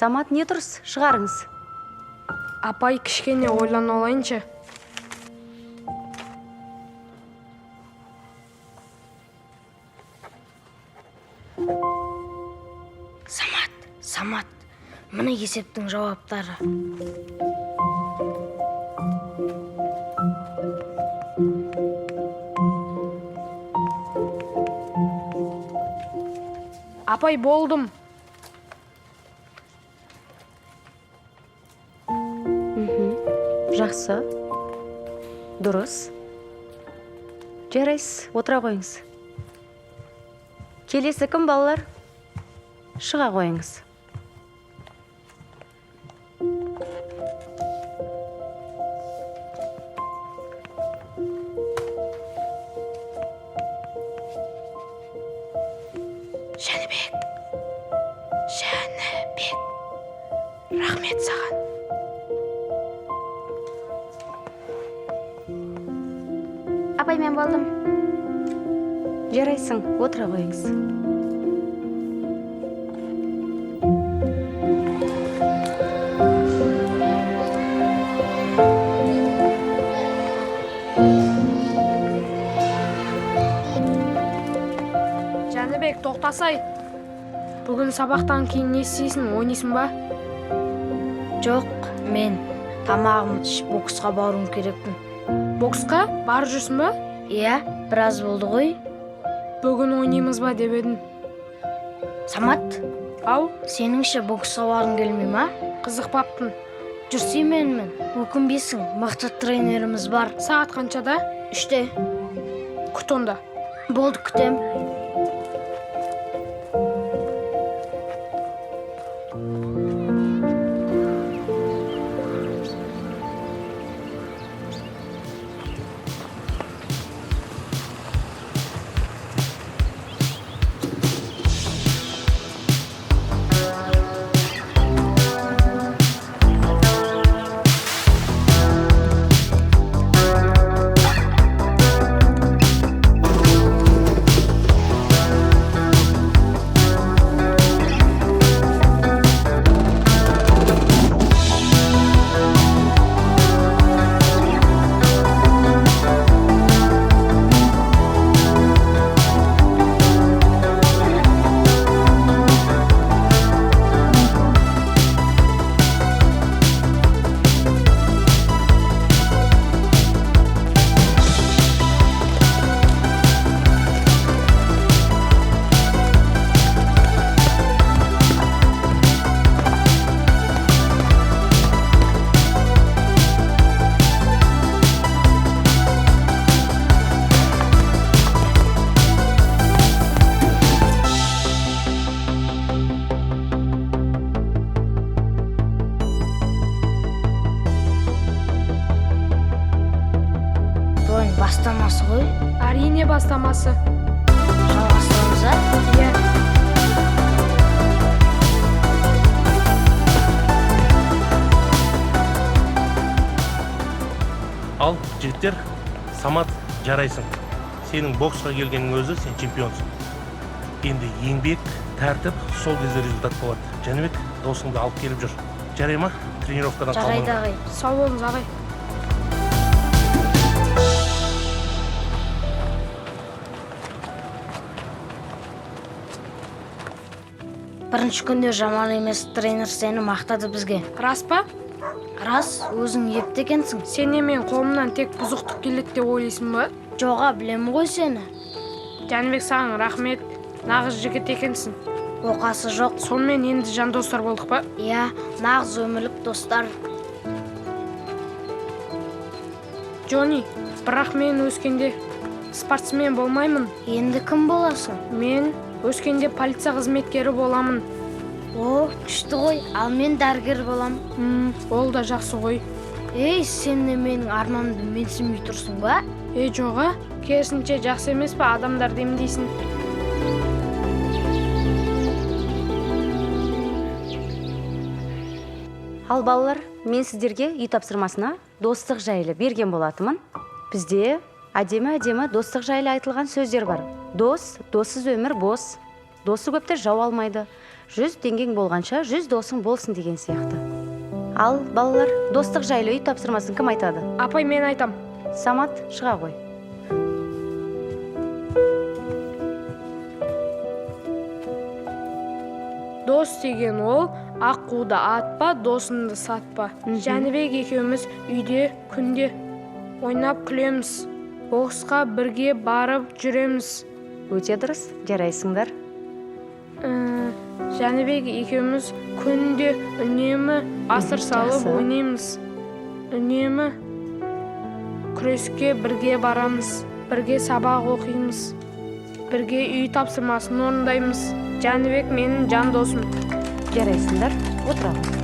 Самат, не тұрыс? Шығарыңыз. Апай, кішкене ойлана алайыншы. Самат, Самат, міне есептің жауаптары. Апай, болдым. Жақсы. Дұрыс. Жарайсыз, отыра қойыңыз. Келесі кім, балалар? Шыға қойыңыз. Жәнібек, Жәнібек, рахмет саған. Апай, мен болдым. Жарайсың, отыра қойыңыз. Жәнібек, тоқтасай. Бүгін сабақтан кейін не істейсің, ойнайсың ба? Жоқ, мен тамағымды ішіп боксқа баруым керекпін. Боксқа барып жүрсің ба? Иә, біраз болды ғой. Бүгін ойнаймыз ба деп едім. Самат, Ау, сенің ше боксқа барғың келмей ма? қызықпаппын. Жүрсей менімен, өкінбейсің, мықты тренеріміз бар. Сағат қаншада? 3-те. Күт онда. Болды, күтем. Ойын бастамасы ғой. Әрине, бастамасы. Жалғастырамыз, а? Иә. Ал, жігіттер, Самат, жарайсың. Сенің боксқа келгеннің өзі сен чемпионсың. Енді еңбек, тәртіп, сол кезде результат болады. Жәнібек, досыңды алып келіп жүр. Жарай ма? Тренировкадан Жарайды, қалмаңдар. ағай. Сау болыңыз, ағай. Бірінші күнде жаман емес, тренер сені мақтады бізге. Рас па? Рас, өзің епті екенсің. Сен не, мен қолымнан тек бұзықтық келеді деп ойлайсың ба? Жоға, білемін ғой сені. Жәнібек, саған рахмет. Нағыз жігіт екенсің. Оқасы жоқ. Сонымен енді жан достар болдық па? Иә, нағыз өмірлік достар. Джонни, бірақ мен өскенде спортсмен болмаймын. Енді кім боласың? Мен өскенде полиция қызметкері боламын. О, күшті ғой. Ал мен дәрігер болам. Ол да жақсы ғой. Ей, сен не, менің арманымды менсінбей тұрсың ба? Ей, жоға, керісінше жақсы емес па, адамдарды емдейсің. Ал, балалар, мен сіздерге үй тапсырмасына достық жайлы берген болатынмын. Бізде әдемі-әдемі достық жайлы айтылған сөздер бар. Дос, доссыз өмір бос. Досы көпті жау алмайды. 100 теңгең болғанша, 100 досың болсын деген сияқты. Ал, балалар, достық жайлы үй тапсырмасын кім айтады? Апай, мен айтам. Самат, шыға ғой. Дос деген ол аққуды атпа, досыңды сатпа. Жәнібек екеуміз үйде күнде ойнап күлеміз, боксқа бірге барып жүреміз. Өте дұрыс, жарайсыңдар. Жәнібек екеуміз күнде үнемі асыр салып ойнаймыз, үнемі күреске бірге барамыз, бірге сабақ оқимыз, бірге үй тапсырмасын орындаймыз. Жәнібек менің жан досым. Жарайсыңдар, отыра ғой.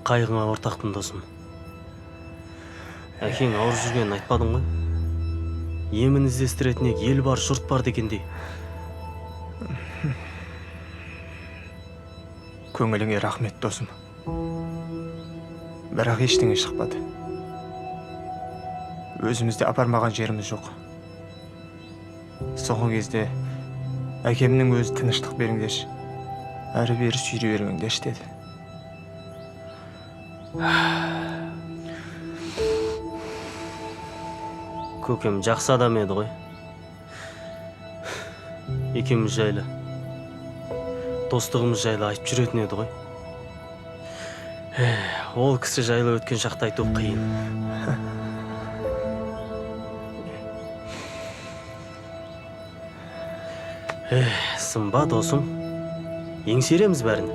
Қайғыңа ортақпын, досым. Әкең ауырып жүргенін айтпадың ғой. Емін іздестіретін ел бар, жұрт бар дегендей. Көңіліңе рахмет, досым, бірақ ештеңе шықпады. Өзімізде апармаған жеріміз жоқ. Соңғы кезде әкемнің өзі «Тыныштық беріңдерші, әрі бері сүйрей бермеңдерші» деді. Көкем жақсы адам еді ғой. Екеуміз жайлы, достығымыз жайлы айтып жүретін еді ғой. Эх, ол кісі жайлы өткен шақты айту қиын. Эх, сынба, досым, еңсереміз бәрін.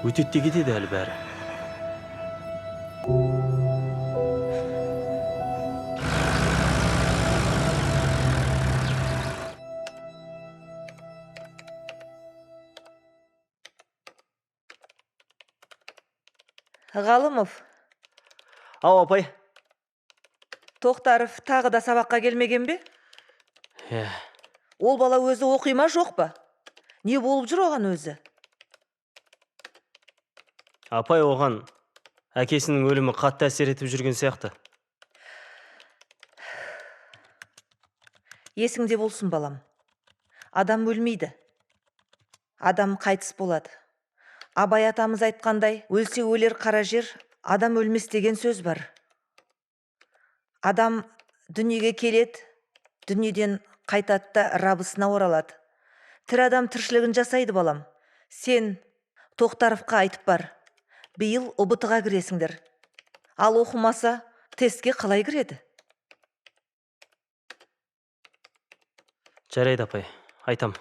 Өтеді де кетеді әлі бәрі. Ғалымов. Ау, апай. Тоқтаров тағы да сабаққа келмеген бе? Иә. Ол бала өзі оқи ма, жоқ па? Не болып жүр оған өзі? Апай, оған әкесінің өлімі қатты әсер етіп жүрген сияқты. Есіңде болсын, балам, адам өлмейді, адам қайтыс болады. Абай атамыз айтқандай, «Өлсе өлер қара жер, адам өлмес» деген сөз бар. Адам дүниеге келеді, дүниеден қайтады да рабысына оралады. Тірі адам тіршілігін жасайды, балам. Сен Тоқтаровқа айтып бар, биыл ҰБТ ға кіресіңдер. Ал оқымаса, тестке қалай кіреді? Жарайды, апай, айтам.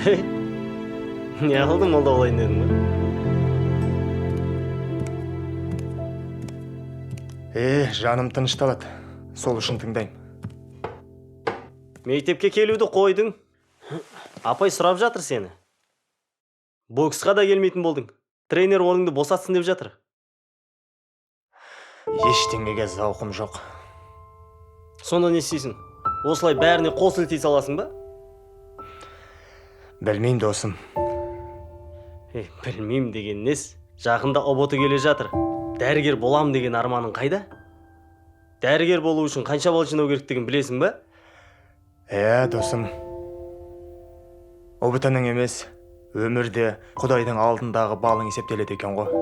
Ей, не қылдың, молда болайын дедің ба? Е, жаным тынышталады, сол үшін тыңдаймын. Мектепке келуді қойдың. Апай сұрап жатыр сені. Боксқа да келмейтін болдың. Тренер орныңды босатсын деп жатыр. Ештеңеге зауқым жоқ. Сонда не істейсің? Осылай бәріне қол сілтей саласың ба? Білмеймін, досым. Білмеймін деген нес? Жақында ҰБТ келе жатыр. Дәрігер болам деген арманың қайда? Дәрігер болу үшін қанша балл жинау керектігін білесің ба? Иә, досым. ҰБТ-ның емес, өмірде Құдайдың алдындағы балың есептеледі екен ғой.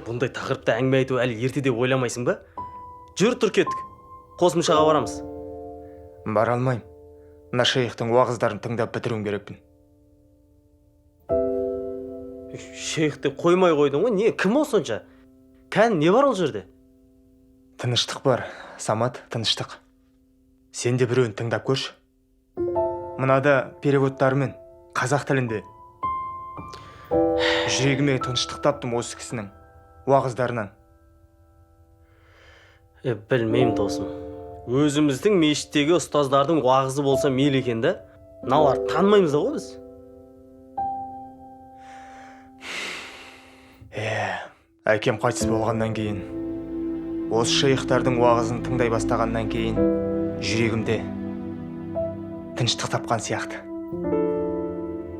Бұндай тақырыпта әңгіме айту әлі ерте деп ойламайсың ба? Жүр, тұр, кеттік. Қосымшаға барамыз. Бара алмаймын. Мына шейхтің уағыздарын тыңдап бітіруім керекпін. Шейх деп қоймай қойдың ғой. Не, кім ол сонша? Кән, не бар ол жерде? Тыныштық бар, Самат, тыныштық. Сен де біреуін тыңдап көрші. Мынада переводтарымен қазақ тілінде. Жүрегіме тыныштық таптым осы кісінің уағыздарынан. Білмеймін, досым. Өзіміздің мешіттегі ұстаздардың уағызы болса мейлі екен да. Мыналарды танымаймыз да ғой біз. Әкем қайтыс болғаннан кейін, осы шейхтардың уағызын тыңдай бастағаннан кейін жүрегімде тыныштық тапқан сияқты.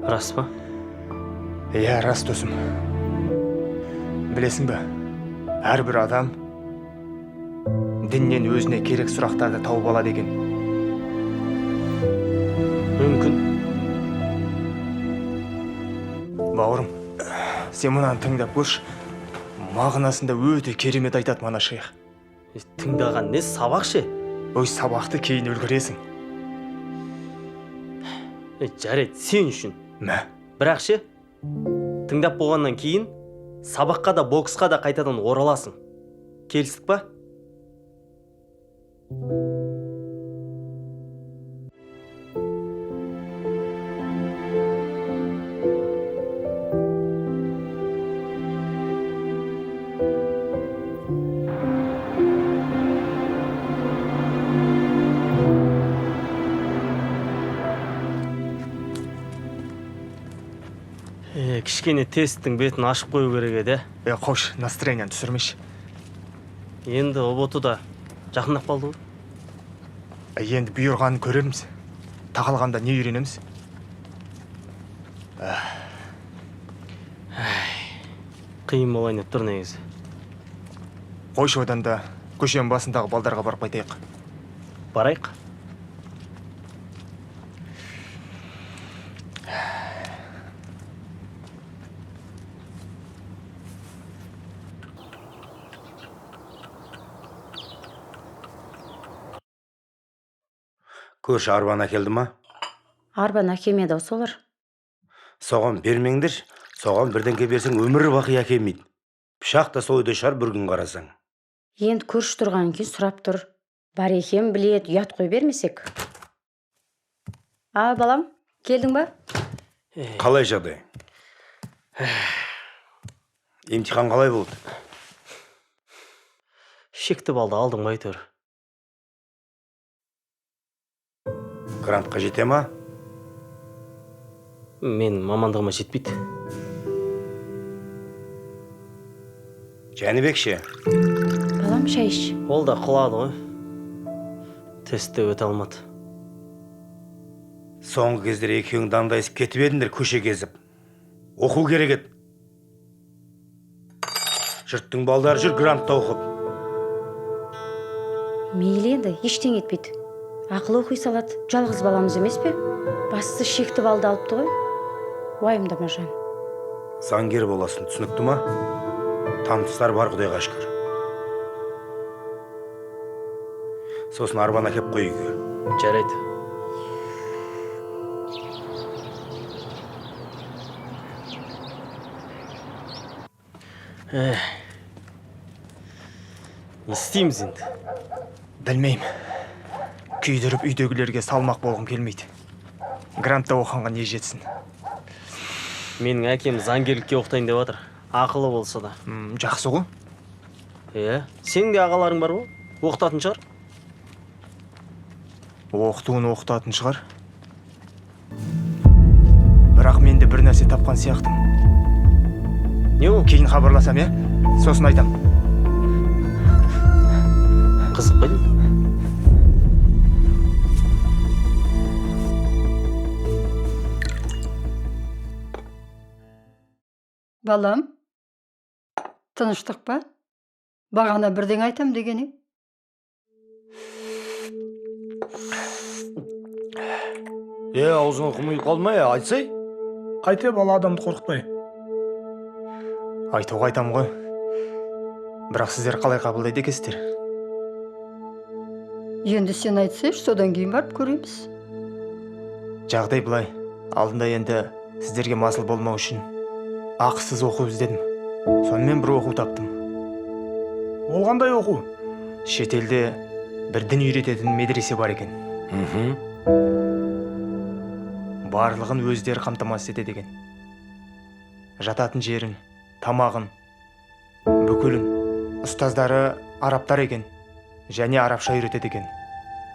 Рас па? Иә, рас, досым. Білесің бе, әрбір адам діннен өзіне керек сұрақтарды тауып алады екен. Мүмкін. Бауырым, сен мынаны тыңдап көрші. Мағынасында өте керемет айтады мана шейх. Тыңдаған не, сабақ ше? Ой, сабақты кейін үлгересің. Жарайды, сен үшін. Мә. Бірақ ше, тыңдап болғаннан кейін сабаққа да, боксқа да қайтадан ораласың. Келістік па? Кішкене тесттің бетін ашып қою керек еді. Қош, настроениені түсірмеші. Енді ҰБТ да жақындап қалды ғой. Енді бұйырғанын көрерміз. Тақалғанда не үйренеміз? Қиын болайын деп тұр негізі. Қойшы, одан да көшенің басындағы балдарға барып қайтайық. Барайық. Көрші арбаны әкелді ма? Арбаны әкелмеді ау солар. Соған бермеңдер, соған бірдеңке берсең өмір бақи әкелмейді. Пышақ та сол үйде шығар бір күн қарасаң. Енді көрші тұрғаннан кейін сұрап тұр. Бар екен біледі, ұят қой бермесек. А, балам, келдің ба? Қалай жағдай? Емтихан қалай болды? Шекті балды алдың ба әйтеуір? Грантқа жете ма? Менің мамандығыма жетпейді. Жәнібек ше? Балам, шай іш. Ол да құлады ғой. Тестте өте алмады. Соңғы кездері екеуің дандайысып кетіп едіңдер көше кезіп. Оқу керек еді. Жұрттың балдары жүр грантта оқып. Мейлі енді, ештеңе етпейді. Ақыл оқи салады. Жалғыз баламыз емес пе? Бастысы шекті балды алыпты ғой. Уайымдама, жан. Заңгер боласың, түсінікті ма? Таныстар бар, Құдайға шүкір. Сосын арбаны әкеп қой үйге. Жарайды. Не істейміз енді? Білмеймін. Күйдіріп үйдегілерге салмақ болғым келмейді. Грантта оқығанға не жетсін? Менің әкем заңгерлікке оқытайын деп жатыр. Ақылы болса да. Жақсы ғой. Иә. Сенің де ағаларың бар ғой? Оқытатын шығар? Оқытуын оқытатын шығар. Бірақ мен де бір нәрсе тапқан сияқтымын. Не ол? Кейін хабарласам, иә? Сосын айтам. Қызық па деймін? Балам, тыныштық па? Бағана бірдеңе айтам деген ең. Аузыңа құм құйып қалды ма, айтсай? Қайте бала адамды қорқытпай. Айтуға айтам ғой. Бірақ сіздер қалай қабылдайды екенсіздер? Енді сен айтсайшы, содан кейін барып көреміз. Жағдай былай. Алдында енді сіздерге масыл болмау үшін ақысыз оқу іздедім. Сонымен бір оқу таптым. Ол қандай оқу? Шетелде бір дін үйрететін медресе бар екен. Барлығын өздері қамтамасыз етеді екен. Жататын жерін, тамағын, бүкілін. Ұстаздары арабтар екен, және арабша үйретеді екен.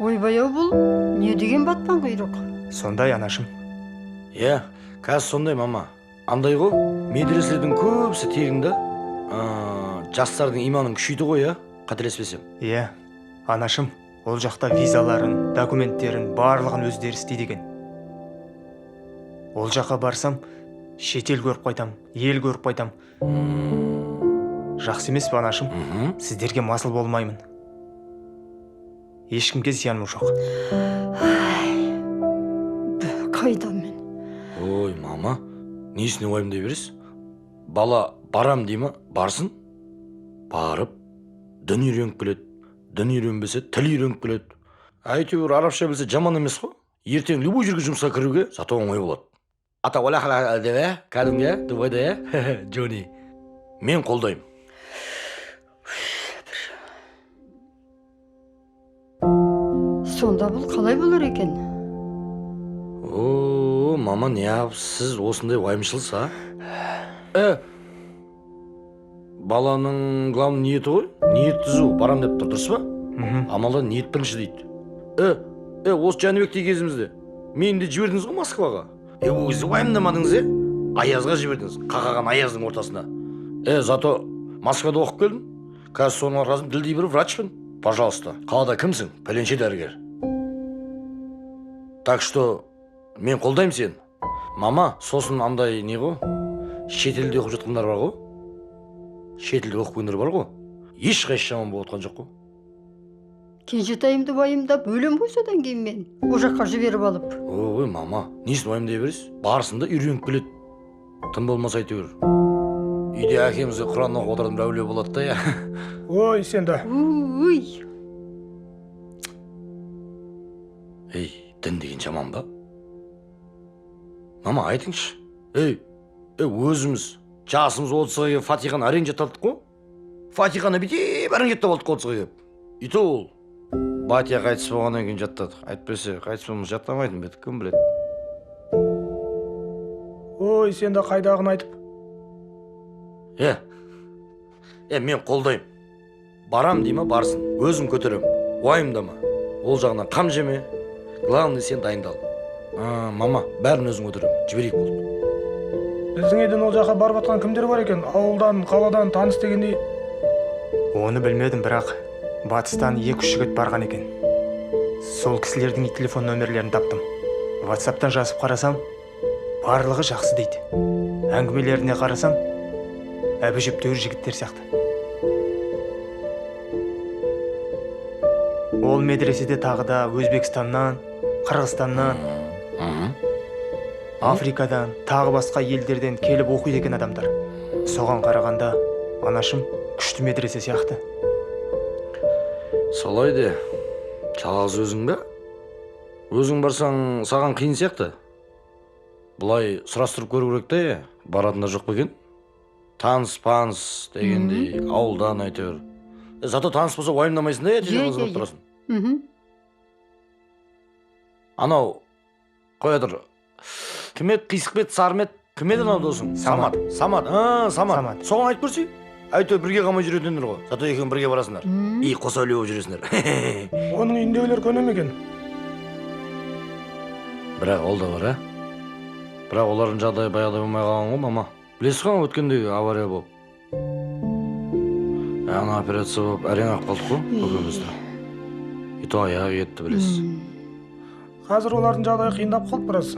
Ойбай-ау, бұл не деген батпан құйрық? Сондай, анашым. Иә, қазір сондай, мама. Андай ғой, медреселердің көбісі тегін да. Жастардың иманын күшейді ғой, иә, қателеспесем. Иә, анашым, ол жақта визаларын, документтерін, барлығын өздері істейді екен. Ол жаққа барсам, шетел көріп қайтам, ел көріп қайтам. Жақсы емес пе, анашым? Сіздерге масыл болмаймын. Ешкімге зияным жоқ. Қайдам мен? Ой, мама, несіне уайымдай бересіз? Бала барам дей ма, барсын. Барып, дін үйреніп келеді. Дін үйренбесе, тіл үйреніп келеді. Әйтеуір арабша білсе жаман емес қой. Ертең любой жерге жұмысқа кіруге зато оңай болады. Ата уала деп, кәдімгі, Дубайда, Джонни. Мен қолдаймын. Сонда бұл қалай болар екен? О, мама, неғып сіз осындай уайымшылсыз, а? Баланың главный ниеті ғой. Ниет түзу, барам деп тұр, дұрыс па? Амалда ниет бірінші дейді. Осы Жәнібектегі кезімізде мені де жібердіңіз ғой Москваға. Ол кезде уайымдамадыңыз, Аязға жібердіңіз, қақаған аяздың ортасына. Зато Москвада оқып келдім. Қазір соның арқасында ділдей бір врачпын. Пожалуйста, қалада кімсің? Пәленше дәрігер. Так что мен қолдаймын сені. Мама, сосын андай не ғой? Шетелде оқып жатқандар бар ғой. Шетелде оқып келгендер бар ғой. Ешқайсы жаман болып жатқан жоқ қой. Кенжетайымды уайымдап өлем ғой содан кейін мен. Ол жаққа жіберіп алып. Ой, мама, несін уайымдай бересіз? Барысында үйреніп келеді. Тым болмаса әйтеуір. Үйде әкемізге Құран оқып отыратын бір әулие болады да, я. Ой, сен де. Ой. Ей, дін деген жаман ба? Мама, айтыңызшы. Ей, өзіміз жасымыз 30-ға келіп Фатиханы әрең жаттадық қой. Фатиханы бүйтіп әрең жаттап алдық 30-ға келіп. И то ол Батя қайтыс болғаннан кейін жаттадық. Әйтпесе қайтыс болмаса жаттамайтын бе едік, кім біледі. Ой, сен де қайдағыны айтып. Мен қолдаймын. Барам дей ма, барсын. Өзім көтерем. Уайымдама. Ол жағынан қам жеме. Главный сен дайындал. Мама, бәрін өзім көтерем. Жіберейік болды. Біздің елден ол жаққа барып жатқан кімдер бар екен? Ауылдан, қаладан таныс дегендей. Оны білмедім, бірақ батыстан 2-3 жігіт барған екен. Сол кісілердің телефон нөмірлерін таптым. WhatsApp'тан жазып қарасам, барлығы жақсы дейді. Әңгімелеріне қарасам, әбіжептәуір жігіттер сияқты. Ол медреседе тағы да Өзбекстаннан, Қырғызстаннан, Африкадан, тағы басқа елдерден келіп оқиды екен адамдар. Соған қарағанда, анашым күшті медресе сияқты. Солай де, жалғыз өзің бе? Өзің барсаң, саған қиын сияқты. Бұлай сұрастырып көру керек те, баратындар жоқ па екен? Таныс-паныс дегендей, ауылдан әйтеуір. Зато таныс болса уайымдамайсың да, телефон звондап тұрасың. Анау, қоя тұр. Кім еді, қисық па еді, сары ма еді? Кім еді анау досың? Самат. Самат, Самат. Соған айтып көрсей. Әйтеуір бірге қалмай жүретіндер ғой. Зато екеуің бірге барасыңдар. И қоса әулие болып жүресіңдер. Оның үйіндегілер көне ме екен? Бірақ ол да бар, ә? Бірақ олардың жағдайы баяғыдай болмай қалған ғой, мама. Білесіз ғой, өткендегі авария болып. Ана операция болып әрең ақ қалдық қой көкемізді. И то аяғы кетті, білесіз. Қазір олардың жағдайы қиындап қалды біраз.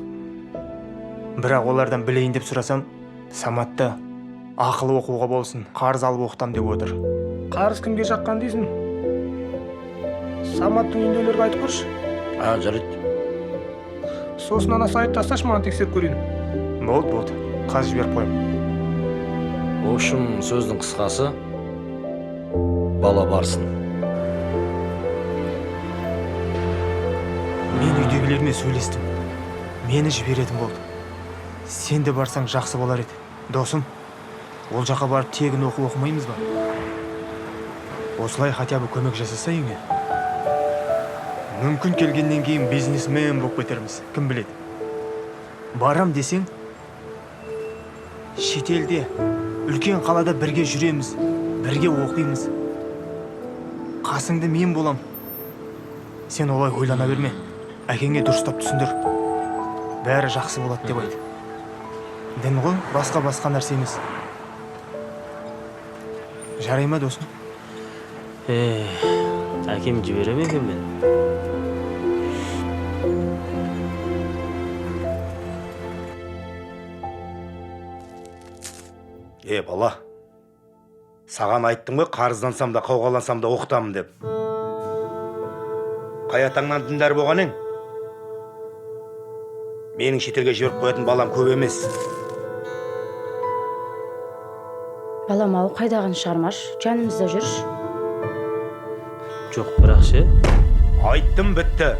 Бірақ олардан білейін деп сұрасам, Саматта Ақылы оқуға болсын, қарыз алып оқытам деп отыр. Қарыз кімге жаққан дейсің? Саматтың үйіндегілерге айтып көрші. А, жарайды. Сосын ана сайтты тасташы, маған тексеріп көрейін. Болды, болды. Қазір жіберіп қоямын. В общем, сөздің қысқасы, бала барсын. Мен үйдегілермен сөйлестім. Мені жіберетін болды. Сен де барсаң жақсы болар еді. Досым, ол жаққа барып тегін оқу оқымаймыз ба? Осылай хотя бы көмек жасаса үйіңе. Мүмкін келгеннен кейін бизнесмен болып кетерміз. Кім біледі? Барам десең, шетелде, үлкен қалада бірге жүреміз, бірге оқимыз. Қасыңды мен болам. Сен олай ойлана берме. Әкеңе дұрыстап түсіндір. Бәрі жақсы болады деп айт. Дін ғой, басқа-басқа нәрсе емес. Жарай ма, досым? Әкем жібере ме екен мен? Бала, саған айттым ғой, қарыздансам да, қауғалансам да оқытамын деп. Қай атаңнан діндар болған ең? Менің шетелге жіберіп қоятын балам көп емес. Балам ау, қайдағын шығармаш, жанымызда жүрші. Жоқ, бірақ ше. Айттым, бітті.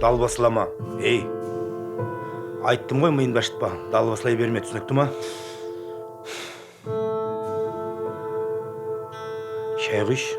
Далбасалама. Ей, айттым ғой, миыңды ашытпа. Далбасалай берме, түсінікті ма? Шай құйшы.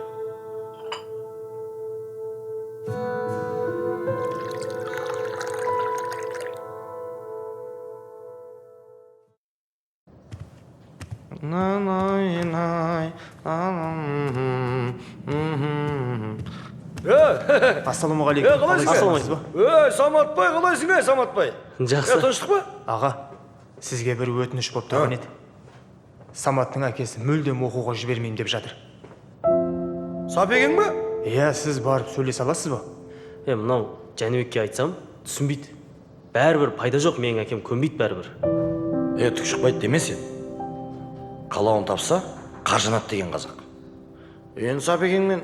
Ассалаумағалейкум. Қалайсың? Ей, Саматбай, қалайсың, ей, Саматбай? Жақсы. Тыныштық па? Аға, сізге бір өтініш болып тұрған еді. Саматтың әкесі мүлдем оқуға жібермеймін деп жатыр. Сапекең ба? Иә, сіз барып сөйлесе аласыз ба? Мынау Жәнібекке айтсам, түсінбейді. Бәрібір пайда жоқ, менің әкем көнбейді бәрібір. Түк шықпайды деме сен. Қалауын тапса, қаржанат деген қазақ. Енді Сапекеңмен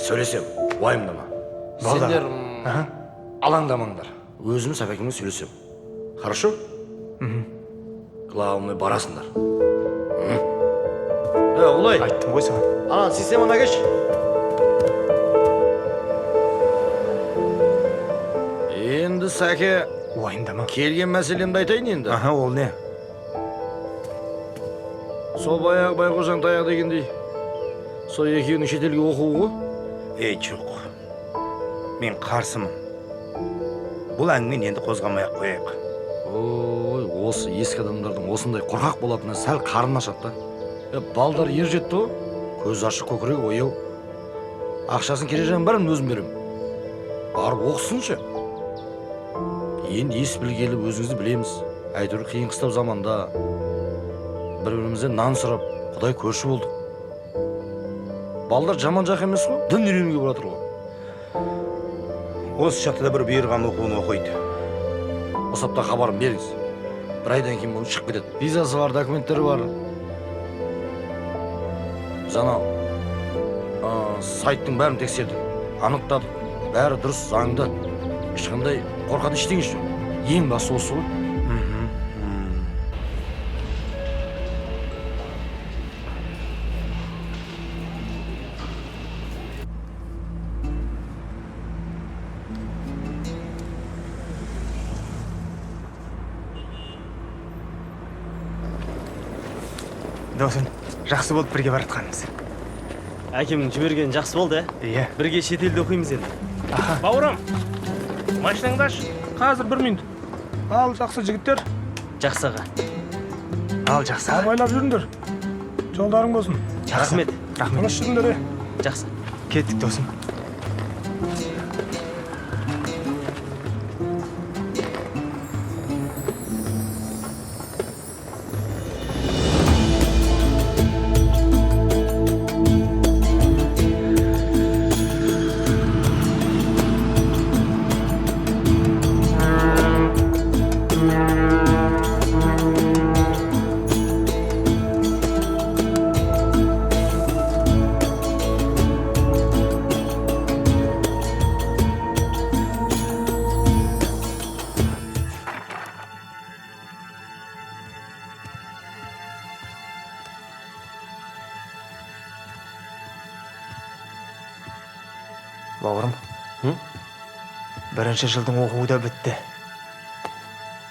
сөйлесем, уайымдама. Сендер алаңдамаңдар. Өзім Сапекеңмен сөйлесем. Хорошо? Главное, барасыңдар. Олай. Айттым ғой саған. Ана, системаны әкеш. Енді Сәке, уайымдама. Келген мәселемді айтайын енді. Аха, ол не? Сол баяғы Байқожаң таяқ дегендей, сол екеуінің шетелге оқуы ғой. Ей, жоқ. Мен қарсымын. Бұл әңгімені енді қозғамай ақ қояйық. Ой, осы ескі адамдардың осындай қорқақ болатынына сәл қарным ашады да. Балдар ер жетті ғой. Көзі ашық, көкірегі ояу. Ақшасын кережан бәрін өзім беремін. Барып оқысыншы. Енді ес білгелі өзіңізді білеміз. Әйтеуір қиын қыстау заманда бір-бірімізден нан сұрап, Құдай көрші болдық. Балдар жаман жақ емес қой, дін үйренуге баратыр ғой. Осы жақта да бір бұйырған оқуын оқиды. Осы апта хабарын беріңіз. Бір айдан кейін бұл шығып кетеді. Визасы бар, документтері бар. Біз анау сайттың бәрін тексердік, анықтадық. Бәрі дұрыс, заңды. Ешқандай қорқатын ештеңе жоқ. Ең басы осы ғой. Досым, жақсы болды бірге баратқанымыз. Әкемнің жібергені жақсы болды, ә? Иә. Бірге шетелде оқимыз енді. Аха. Бауырым, машинаңды аш. Қазір бір минут. Ал, жақсы жігіттер. Жақсы аға. Ал, жақсы. Абайлап жүріңдер. Жолдарың болсын. Рахмет. Рахмет. Тыныш жүріңдер, е. Жақсы. Кеттік, досым. Бауырым, бірінші жылдың оқуы да бітті.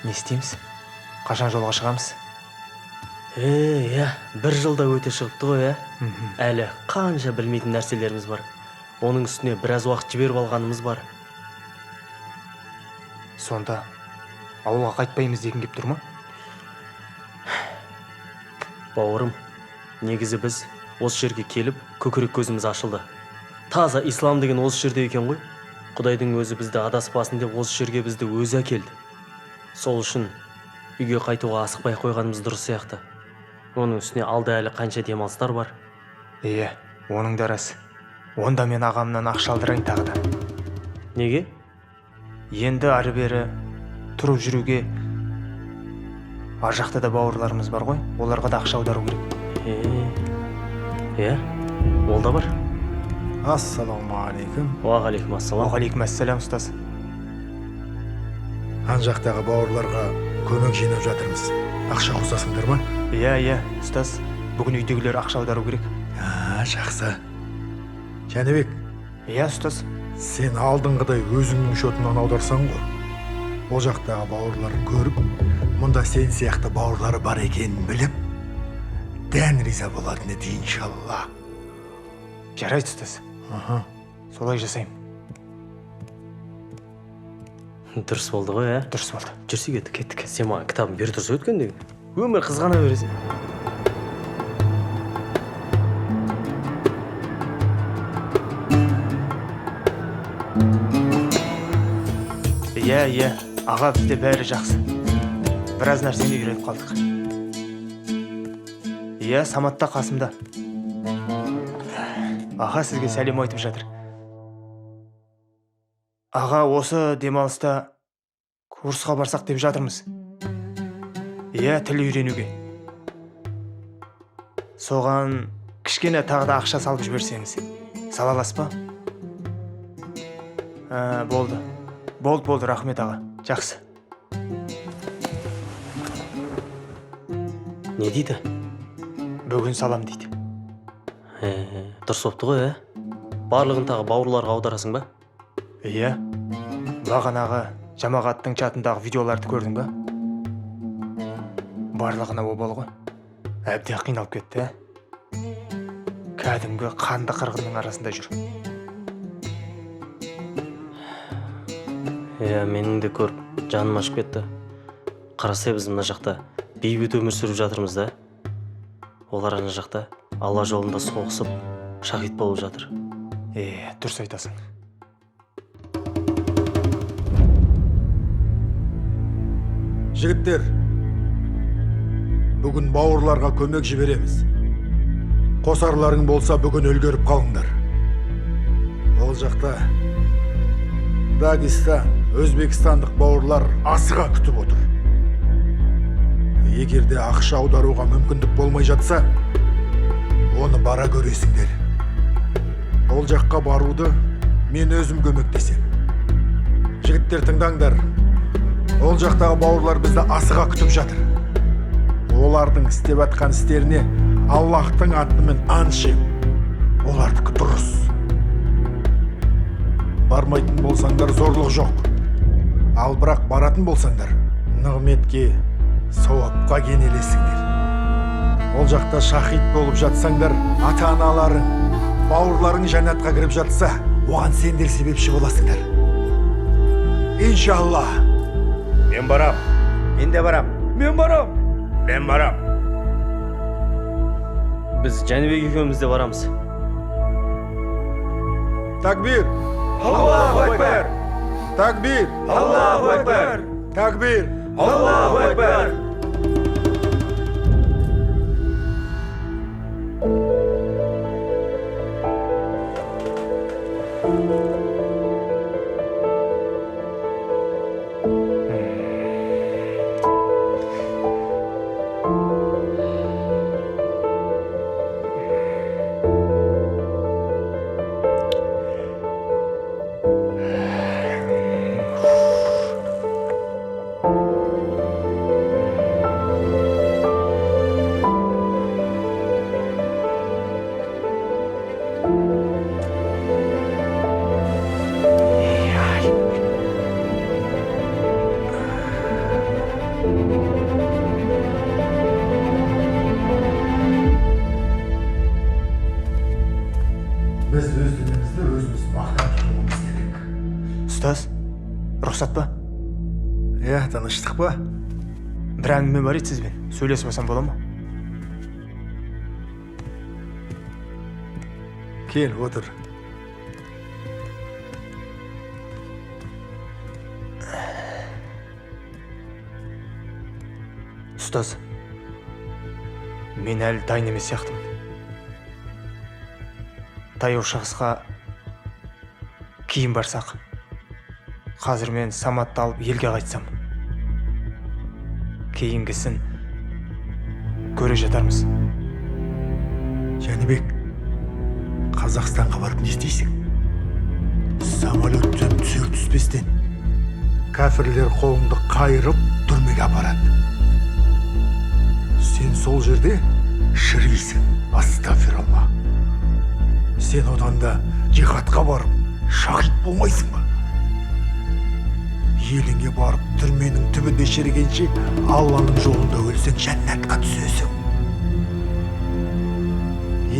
Не істейміз? Қашан жолға шығамыз? Иә, бір жылда өте шығыпты ғой, ә? Әлі қанша білмейтін нәрселеріміз бар. Оның үстіне біраз уақыт жіберіп алғанымыз бар. Сонда ауылға қайтпаймыз деген кеп тұр ма? Бауырым, негізі біз осы жерге келіп, көкірек көзіміз ашылды. Таза ислам деген осы жерде екен ғой. Құдайдың өзі бізді адаспасын деп осы жерге бізді өзі әкелді. Сол үшін үйге қайтуға асықпай қойғанымыз дұрыс сияқты. Оның үстіне алда әлі қанша демалыстар бар. Иә, оның да рас. Онда мен ағамнан ақша алдырайын тағы да. Неге? Енді ары-бері тұрып жүруге ар жақта да бауырларымыз бар ғой, оларға да ақша аудару керек. Иә, ол да бар. Ассалаумағалейкум. Уағалейкум ассалам. Уағалейкум ассалам, ұстаз. Ан жақтағы бауырларға көмек жинап жатырмыз. Ақша қосасыңдар ма? Иә, иә, ұстаз. Бүгін үйдегілер ақша аудару керек. Жақсы. Жәнібек. Иә, ұстаз. Сен алдыңғыдай өзіңнің шотыңнан аударсаң ғой. Ол жақтағы бауырлар көріп, мұнда сен сияқты бауырлары бар екенін біліп, дән риза болатын еді, иншалла. Жарайды, ұстаз. Солай жасаймын. Дұрыс болды ғой, ә? Дұрыс болды. Жүрсе кеттік. Кеттік. Сен маған кітабын бері тұрса өткендегі. Өмір қызғана бересің. Иә, иә. Аға, бізде бәрі жақсы. Біраз нәрсені үйреніп қалдық. Иә, Самат та қасымда. Аға сізге сәлем айтып жатыр. Аға, осы демалыста курсқа барсақ деп жатырмыз. Иә, тіл үйренуге. Соған кішкене тағы да ақша салып жіберсеңіз. Сала аласыз ба? Болды. Болды, рахмет аға. Жақсы. Не дейді? Бүгін салам дейді. Дұрыс бопты ғой, ә? Барлығын тағы бауырларға аударасың ба? Иә. Бағанағы жамағаттың чатындағы видеоларды көрдің ба? Барлығына обал ғой. Әбден қиналып кетті, ә? Кәдімгі қанды қырғынның арасында жүр. Иә, менің де көріп жаным ашып кетті. Қарасай, біз мына жақта бейбіт өмір сүріп жатырмыз да. Олар ана жақта Алла жолында соғысып, шахид болып жатыр. Дұрыс айтасың. Жігіттер, бүгін бауырларға көмек жібереміз. Қосарларың болса бүгін үлгеріп қалыңдар. Ол жақта Дагестан, Өзбекстандық бауырлар асыға күтіп отыр. Егер де ақша аударуға мүмкіндік болмай жатса, оны бара көресіңдер. Ол жаққа баруды мен өзім көмектесем. Жігіттер, тыңдаңдар. Ол жақтағы бауырлар бізді асыға күтіп жатыр. Олардың істеп жатқан істеріне Аллахтың атымен ант ішемін. Олардікі дұрыс. Бармайтын болсаңдар зорлық жоқ. Ал бірақ баратын болсаңдар, нығметке, сауапқа кенелесіңдер. Ол жақта шахид болып жатсаңдар, ата-аналарың, бауырларың жәннатқа кіріп жатса, оған сендер себепші боласыңдар. Иншалла. Мен барам. Мен де барам. Мен барам. Мен барам. Біз Жәнібек екеуміз де барамыз. Такбир! Аллаху акбар! Такбир! Аллаху акбар! Такбир! Аллаху акбар! Рұқсат па? Иә, тыныштық па? Бір әңгіме бар еді сізбен. Сөйлесіп алсам бола ма? Кел, отыр. Ұстаз, мен әлі дайын емес сияқтымын. Таяу Шығысқа кейін барсақ, қазір мен Саматты алып елге қайтсам, кейінгісін көре жатармыз. Жәнібек, Қазақстанға барып не істейсің? Самолеттен түсер түспестен кәфірлер қолыңды қайырып түрмеге апарады. Сен сол жерде шірисің, астафиралла. Сен одан да жихадқа барып шахид болмайсың ба? Еліңе барып түрменің түбінде шірігенше Алланың жолында өлсең жәннатқа түсесің.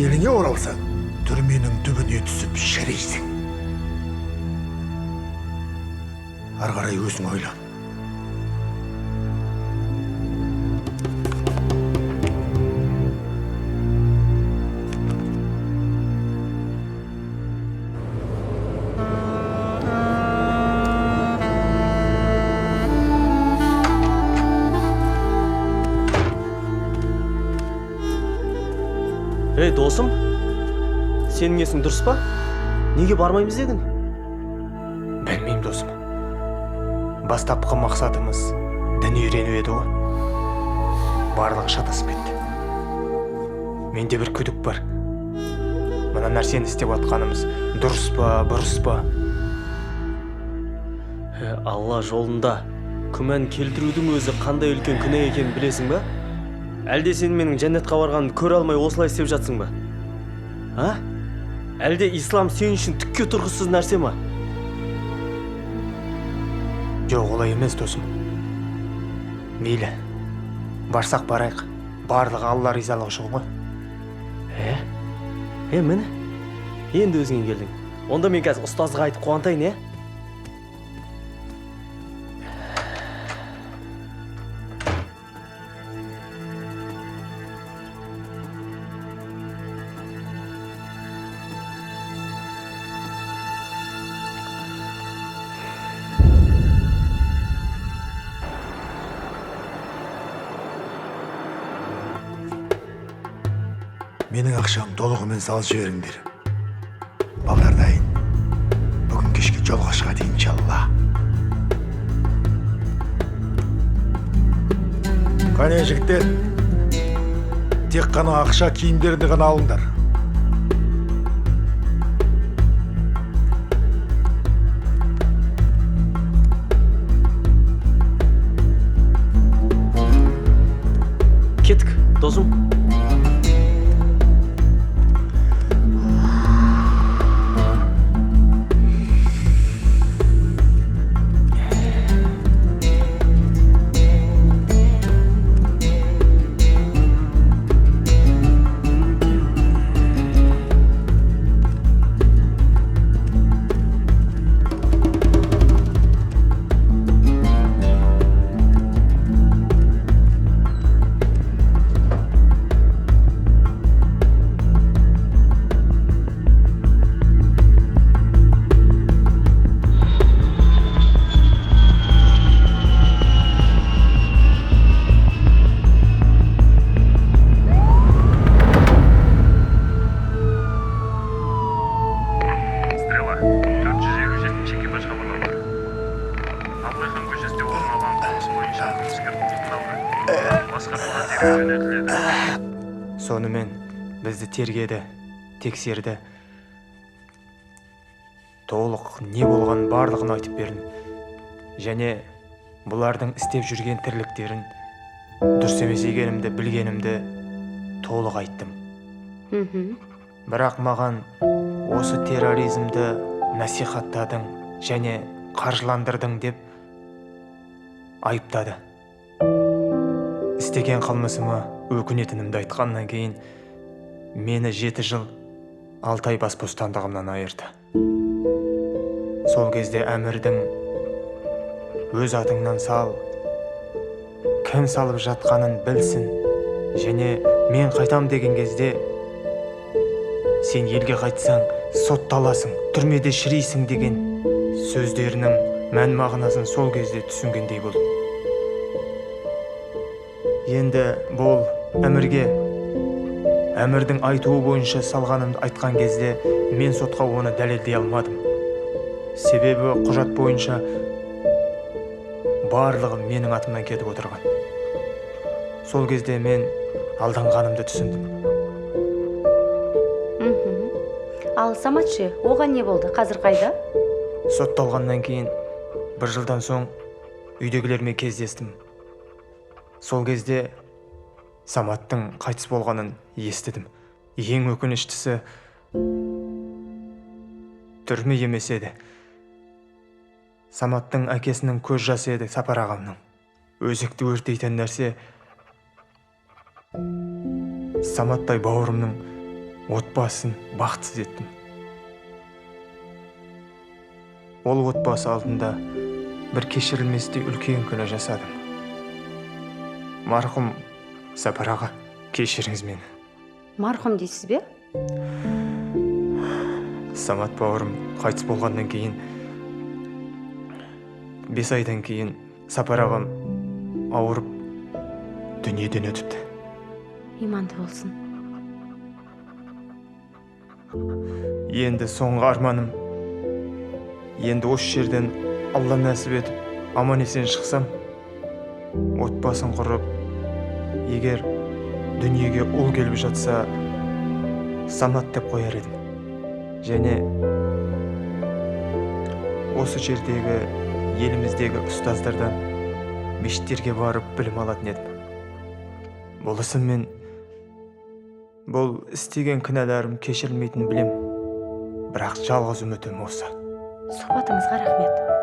Еліңе оралсаң түрменің түбіне түсіп шірисің. Ары қарай өзің ойлан. Ей, досым, сенің есің дұрыс па? Неге бармаймыз дедің? Білмеймін, досым. Бастапқы мақсатымыз дін үйрену еді ғой. Барлығы шатасып кетті. Менде бір күдік бар. Мына нәрсені істеп жатқанымыз дұрыс па, бұрыс па? Алла жолында күмән келтірудің өзі қандай үлкен күнә екенін білесің ба? Әлде сен менің жәннатқа барғанымды көре алмай осылай істеп жатсың ба? А? Әлде ислам сен үшін түкке тұрғысыз нәрсе ма? Жоқ, олай емес, досым. Мейлі, барсақ барайық. Барлығы Алла ризалығы үшін ғой. Міне, енді өзіңе келдің. Онда мен қазір ұстазға айтып қуантайын, е? Менің ақшам толығымен салып жіберіңдер. Балдар дайын. Бүгін кешке жолға шығады, иншалла. Қане, жігіттер, тек қана ақша киімдерді ғана алыңдар. Кеттік, досым. Сонымен бізді тергеді, тексерді. Толық не болған барлығын айтып бердім. Және бұлардың істеп жүрген тірліктерін дұрыс емес екенімді білгенімді толық айттым. Бірақ маған осы терроризмді насихаттадың және қаржыландырдың деп айыптады. Істеген қылмысыма өкінетінімді айтқаннан кейін мені 7 жыл 6 ай бас бостандығымнан айырды. Сол кезде әмірдің Өз атыңнан сал, кім салып жатқанын білсін. Және мен қайтам деген кезде сен елге қайтсаң, сотталасың, түрмеде шірисің деген сөздерінің мән мағынасын сол кезде түсінгендей болдым. Енді бұл Әмірге, Әмірдің айтуы бойынша салғанымды айтқан кезде мен сотқа оны дәлелдей алмадым. Себебі құжат бойынша барлығы менің атымнан кетіп отырған. Сол кезде мен алданғанымды түсіндім. Ал Самат ше, оған не болды? Қазір қайда? Сотталғаннан кейін бір жылдан соң үйдегілермен кездестім. Сол кезде Саматтың қайтыс болғанын естідім. Ең өкініштісі түрме емес еді. Саматтың әкесінің көз жасы еді, Сапар ағамның. Өзекті өртейтін нәрсе Саматтай бауырымның отбасын бақытсыз еттім. Ол отбасы алдында бір кешірілместей үлкен күнә жасадым. Марқұм Сапар аға, кешіріңіз мені. Марқұм дейсіз бе? Самат бауырым қайтыс болғаннан кейін 5 айдан кейін Сапар ағам ауырып дүниеден өтіпті. Иманды болсын. Енді соңғы арманым, енді осы жерден Алла нәсіп етіп аман есен шықсам, отбасын құрып, егер дүниеге ұл келіп жатса, Самат деп қояр едім. Және осы жердегі еліміздегі ұстаздардан мешіттерге барып білім алатын едім. Бұл ісіммен, бұл істеген кінәларым кешірілмейтінін білем, бірақ жалғыз үмітім осы. Сұхбатыңызға рахмет.